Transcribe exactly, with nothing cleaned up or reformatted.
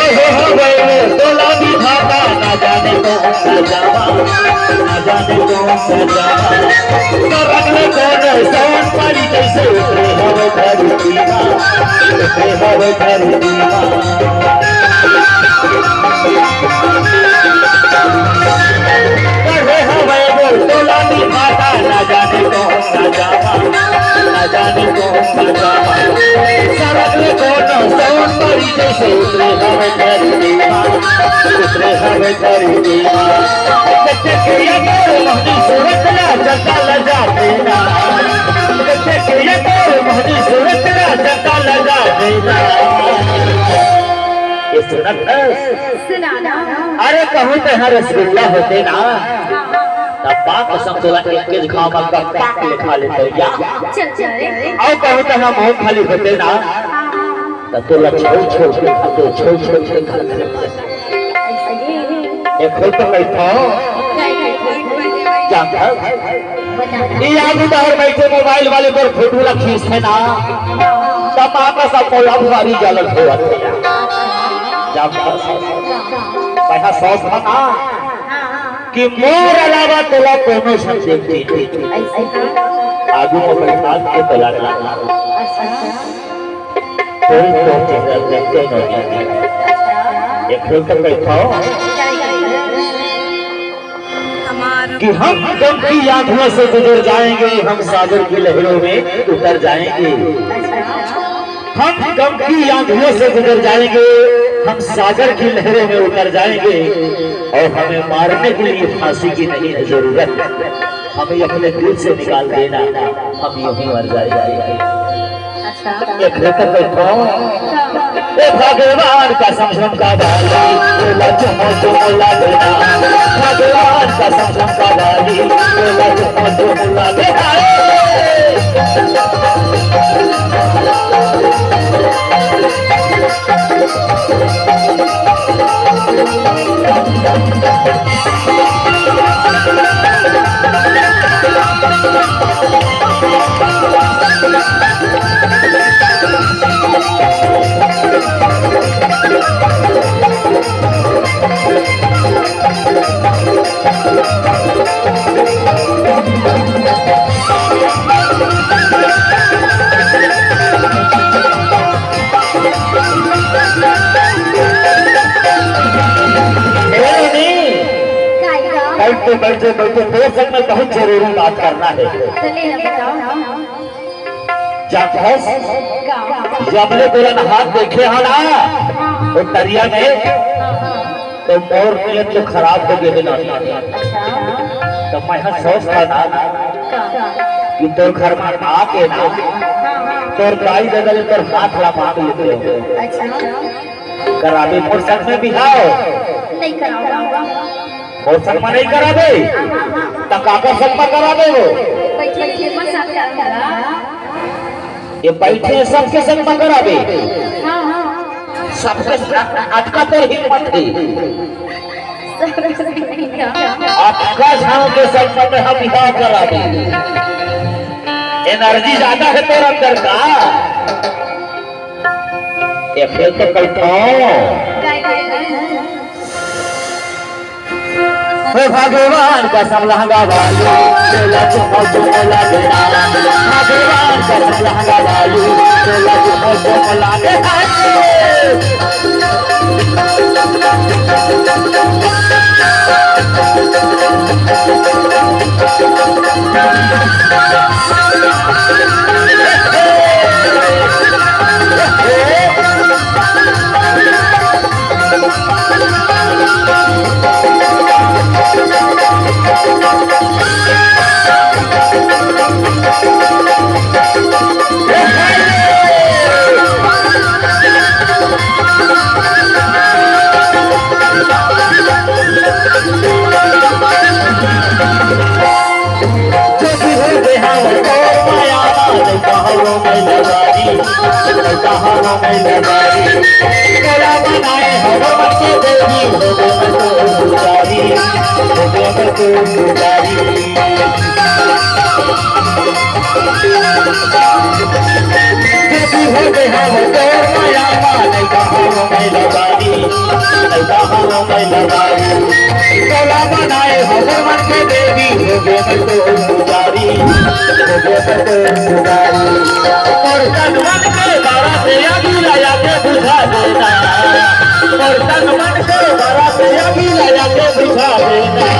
ओहो हो गए वो तोला विधाता, ना जाने कौन सा जावा, ना जाने कौन सा जावा। तो रख ले कौन सोन परी जैसे उतरे हवे धरती मा, उतरे हवे धरती मा। पढ़े हवे वो तोला विधाता, ना जाने कौन सा जावा, ना जाने कौन सा जावा। सरग ले कौन सोन परी जैसे उतरे हवे धरती मा, उतरे हवे धरती मा। देखे के ये तोर मोहनी सूरत ला जगा लगा देना। देखे के ये तोर मोहनी सूरत ला जगा लगा देना। ये सुनत है? सुनाना। अरे कहूँ तो यहाँ रसगुल्ला होते ना, तब बाप कसम तोला एक के खावा का पाक लिखा लेते या। चल, चल रे। और कहूँ तो यहाँ मूंगफली होते ना, तब तोला छो छो के खाते, छो छो के खाते। एक हो तो कहता हूँ। जानता है? ये आगू बाहर बैठे मोबाइल वाले पर फोटो ला खींचते ना, तब आपस में कोई अफवारी गलत हो जाते हैं। जानता है? पहला सोच था ना कि मोर अलावा तोला कोनो संदेश दे दे। आगू में बैठा के तोला कोई तो चेहरा देखते नहीं। एक फिर तो बैठा कि हम गम की आंधियों से गुजर जाएंगे, हम सागर की लहरों में उतर जाएंगे। हम गम की आंधियों से गुजर जाएंगे, हम सागर की लहरों में उतर जाएंगे। और हमें मारने के लिए फांसी की नहीं है जरूरत, हमें अपने दिल से निकाल देना, हम यूं ही मर जाएंगे। अच्छा। ए भगवान का समझम का बाली, बोला चुमो चुमो लागना। भगवान का समझम का बाली, बोला चुमो चुमो लागना। बैठ के, बैठ के, बैठ के, तोर संग में बहुत जरूरी बात करना है। जानथस, जब ले तोला नहात देखे हन ना, वो तरिया में, तो मोर नियत तो खराब हो गए ना। तो मैं हा सोच था ना कि तोर घर में आके ना, तोर दाई ददा ले तोर हाथ ला मांग लेते हो। कराबे मोर संग में बिहाव। नहीं कराऊंगा। मोर संग में नहीं कराबे? त काकर संग में कराबे वो? बैठे बैठे मजाक करता। ये बैठे सबके संग में कराबे? हाँ, हाँ। सबके संग, अतका तोर हिम्मत है। सबके संग नहीं कराऊंगा। अतका झन के संग में हम बिहाव कराबे। एनर्जी ज्यादा है तोर अंदर का? ये फेर तो बैठो। हे भगवान कसम लहंगा वाली, चोला चुमो चुमो लागना। भगवान कसम लहंगा वाली, चोला चुमो चुमो लागना। हो गे हम तोर मया मा, लइका हवं मैं लबारी, लइका हवं मैं लबारी। तोला बनाए हमर मन के देवी, हो गे मैं तोर पुजारी, हो गे मैं तोर पुजारी। मोर तन मन के बारा से अभी लया के बुझा देना, मोर तन मन के बारा से अभी लया के बुझा देना।